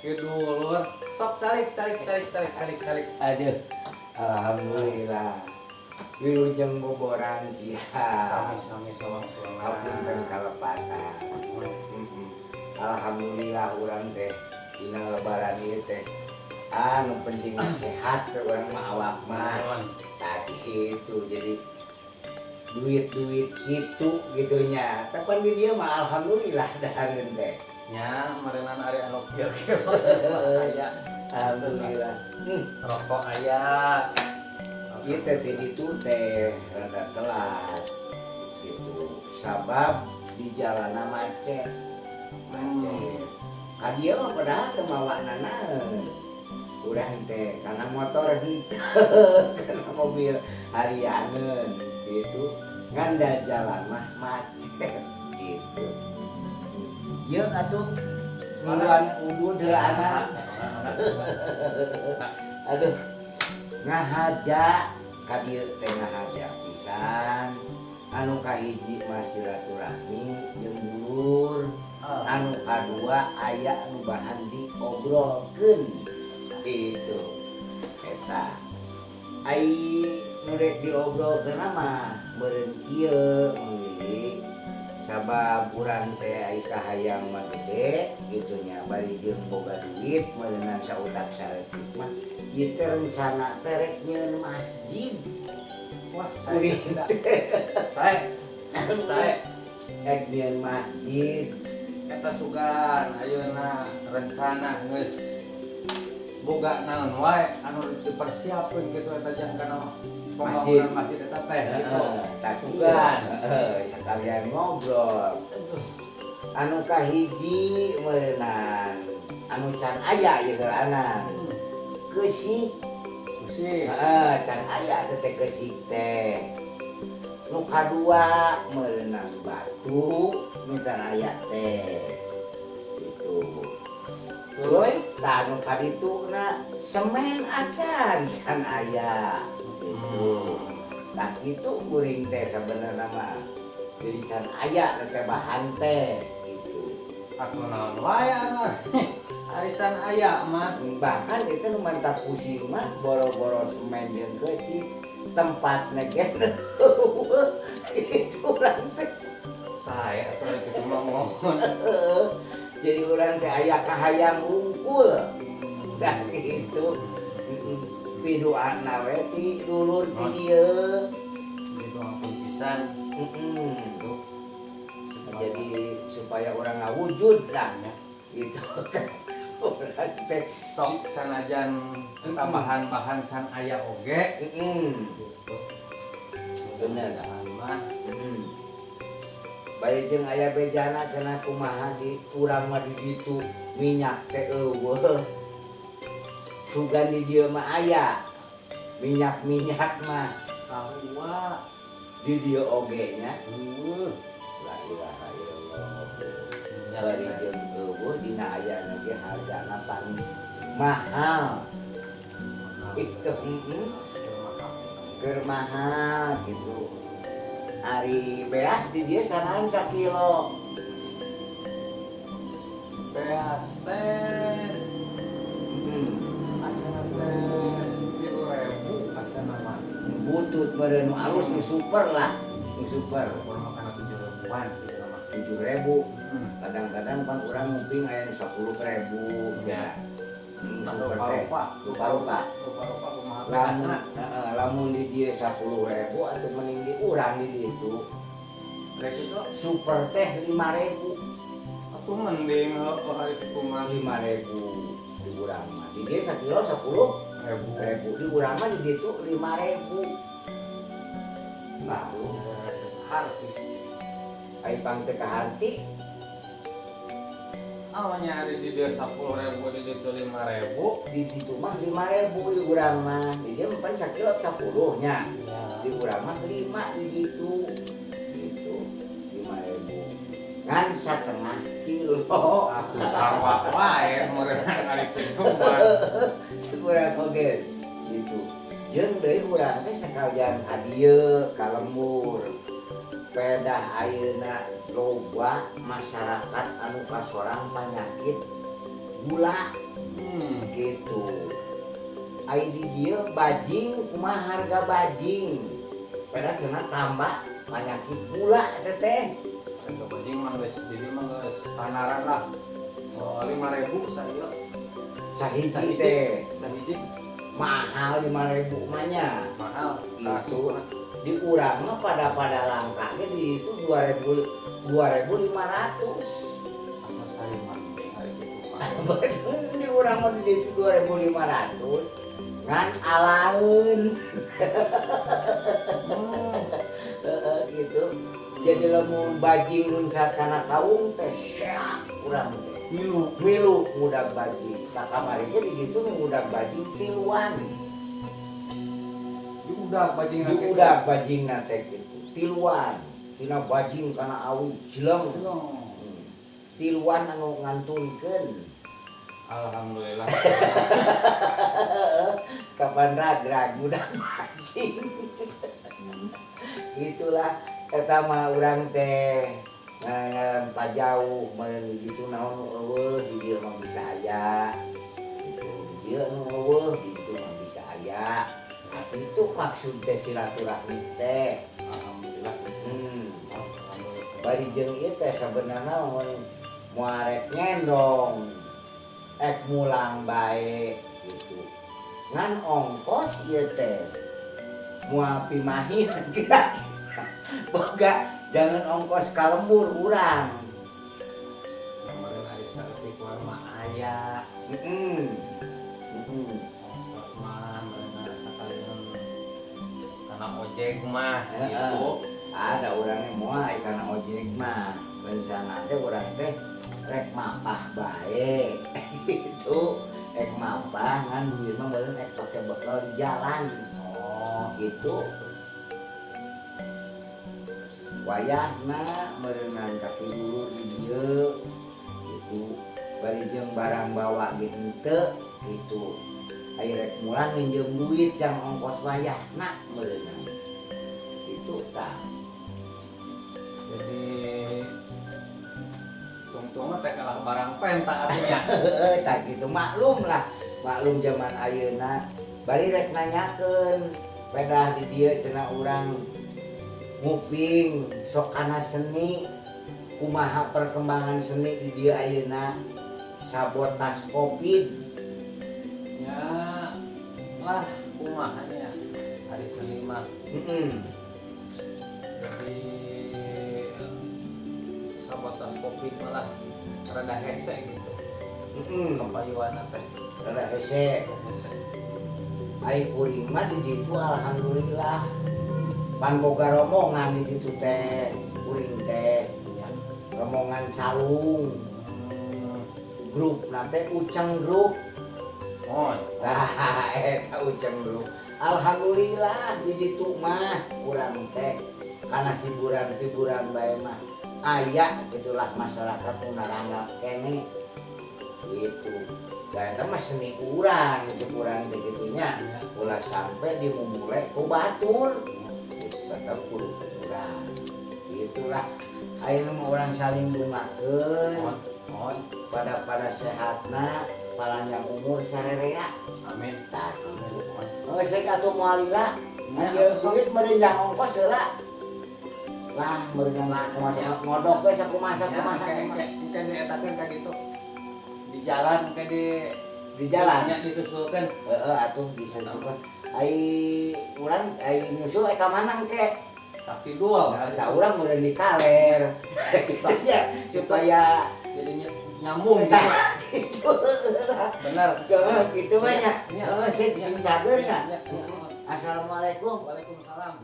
Kieu dulur. Sok calik calik calik calik calik calik. Aduh, alhamdulillah. Wilujeng boboran sia. Sami-sami sawang. Hapunten kalepatan. Alhamdulillah urang teh dina Lebaran ieu teh anu penting sehat teh urang mah, awak mah. Tadi itu jadi duit-duit gitu gitunya. Tapi di dia mah alhamdulillah dahareun teh. Nya meureunan ari anu kieu kieu aya. Alhamdulillah. Rokok aya. Ieu teh ti ditu teh rada telat gitu. Sabab di jalan macet. Macet. Ka dieu mah padahal teu mawa nanaon. Urang teh kana motor henteu, kana mobil harianeun gitu. Ngan da jalan mah macet gitu. Ieu atuh ngiluan udud heula. Aduh, ngahaja ka dieu teh, ngahaja pisan. Anu kahiji mah silaturahmi jeung dulur, anu kadua aya nu bahan diobrolkeun itu eta. Ai nu rek diobrolkeun mah meureun kieu, Mang Willy, sabab urang teh ai kahayang mah gede gitu nya, bari jeung boga duit meureunan sautak saeutik mah. Ieu teh rencana teh rek nyieun masjid. Wah, saya Kuring tidak. Teh Saya rek nyieun masjid. Eta sugan ayeuna rencana geus boga naon wae anu dipersiapkeun gitu eta jang kana pembangunan masjid eta teh gitu? Heeh, tah. Sugan. Heeh, sekalian ngobrol. Anu kahiji meureunan anu can aya ieu heulaanan. Keusik. Keusik. Heeh, can aya teh teh keusik teh. Nu kadua meureunan batu nu can aya teh. Gitu. Tuluy. Tah, nu kadituna semen acan can aya. Gitu. Nah, itu kuring teh sebenarnya mah. Jadi can aya teh bahan teh gitu. Atuh naon wae anu ari can aya mah? Bahkan itu nu mantap pusing mah boro-boro semen jeung keusik, tempatna ge itu urang teh. Saya atuh ari kitu mah mohon. Jadi urang teh aya kahayang wungkul dan itu piduana we ti dulur ti dieu. Gitu ampun pisan. Heeh. Jadi supaya orang ngawujud lah gitu kan urang teh. Sok sanajan eta bahan-bahan can aya oge gitu. Bener. Mudah-mudahan mah. Heeh. Bari jeung aya bejana cenah, kumaha di urang mah di ditu minyak teh euweuh. Sugan di dieu mah aya minyak-minyak mah. Sarua. Di dieu oge nya. Heuh. La ilaha illallah. Minyak Bari teh. Jeung euweuh dina ayana ge hargana pan mahal. Itu heeh. Keur mahal gitu. Ari beas di dieu sanahan sakilo? Beas teh asana teh 3.000 asana mah. Butut meureun, nu alus, nu super lah, nu super. Kurang mah kana 7.000-an sih eta mah. 7.000. Kadang-kadang pan urang nguping aya nu 10.000 ya. Super teh. Rupa-rupa. Rupa-rupa. Rupa-rupa kumaha Lamun beasna. Heeh, lamun di dieu 10.000 atuh mending di urang di ditu. Rek itu. Super teh 5.000. Atuh mending heueuh ari kitu mah. 5.000 di urang mah. Di dieu sakilo 10 ribu. Ribu, di urang mah di ditu 5.000. Nah, harti. Ai pang teu kaharti. Awalnya ari di dieu 10.000, di ditu 5.000. Di ditu mah 5.000 di urang mah. Di dieu mah pan sakilo 10 nya. Ya. Di urang mah 5 di ditu. Gitu. 5.000. Ngan setengah kilo. Atuh sarua wae meureun ari kitu mah. Cek urang oge gitu. Jeung deui urang teh sakalian ka dieu ka lembur. Pedah ayeuna loba masyarakat anu kasorang panyakit gula gitu. Ai di dieu bajing kumaha harga bajing? Padahal cenah tambah penyakit gula eta teh. Harga bajing mah geus jadi mah geus standaran lah. Oh, 5.000 saya. Sahiji Sahiji. Teh. Sahiji. Mahal 5.000 mah nya. Mahal. Gitu. Di urang mah pada pada langka ge di itu 2000 2500. Asal saya mah hari itu mah. Di urang mah di itu 2500 ngan alaeun. Heeh, gitu. Jadi lamun bajing luncat kana kaung teh seak urang teh. Milu. Milu ngudag bajing. Tah kamari ge di ditu nu ngudag bajing tiluan. Diudag bajing. Diudag bajingna teh gitu. Tiluan. Tina bajing kana awi sileng. Tiluan anu ngantunkeun. Alhamdulillah. Kapan ragrag ngudag bajing. Itulah eta mah urang teh ngaran pajauh meureun di ditu naon nu euweuh di dieu mah bisa aya. Gitu. Di dieu nu euweuh di ditu mah bisa aya. Nah, itu maksud teh silaturahmi teh. Alhamdulillah. Alhamdulillah. Bari jeung ieu teh sabenerna mun moal rek ngendong ek mulang bae gitu. Ngan ongkos ieu teh moal pimahi kira-kira. Boga jangan ongkos ka lembur urang. Kemarin ari saeutik wae mah aya. Ongkos mah meureun sakalian kana ojek mah gitu. Ada orangnya moal kana ojek mah. Rencana teh urang teh rek mapah bae. Itu rek mapah ngan duit mah meureun rek pake bekal di jalan. Oh, gitu. Wayahna meureunan kaki dulur di dieu gitu. Bari jeung barang bawa ge henteu gitu. Aya rek mulang nginjem duit jang ongkos wayahna meureunnan. Itu tah. Jadi tungtungna teh kalah barang penta artinya. Heeh, tah gitu maklum lah. Maklum zaman ayeuna. Bari rek nanyakeun pedah di dieu cenah urang nguping sok kana seni kumaha perkembangan seni di dieu ayeuna sabotas Covid. Ya lah kumaha nya hari seni mah. Jadi sabotas Covid malah rada hese gitu. Kepayuan teh. Rada hese. Hese. Ai kuring mah di ditu alhamdulillah. Pan boga rombongan di ditu teh, kuring teh. Ya. Rombongan calung. Grup teh Uceng Grup. Oh, Tah eta Uceng Grup. Alhamdulillah di ditu mah urang teh kana hiburan-hiburan bae mah aya gitulah masyarakat nu naranggap kene. Gitu. Da eta mah seni urang cek urang teh kitu nya. Ya. Ulah sampai dimumule ku batur. Gitu, tetep kudu ku urang. Itulah ayeuna mah urang saling dungakeun. Mohon, mohon. Pada pada sehatna panjang umur sarerea. Amin. Tah gitu. Mohon. Oh, sek atuh moal lila. Ya, Ieu duit meureun jang ongkos heula. Lah meureun sakumaha ngodok we sakumaha Ya, sakumaha. engke dietakeun ka ditu. Di jalan engke di Di jalan. Nya disusulkeun. Heeh atuh disusulkeun. Ai urang ai nyusul ka mana engke? Kaki dua. Nah, tah urang meureun di kaler. Gitu nya supaya Jadi nyambung gitu. Tah gitu. Benar. Heeh, kitu mah nya. Ya. Heeh, sip sing sager nya. Ya, ya. Assalamualaikum. Waalaikumsalam.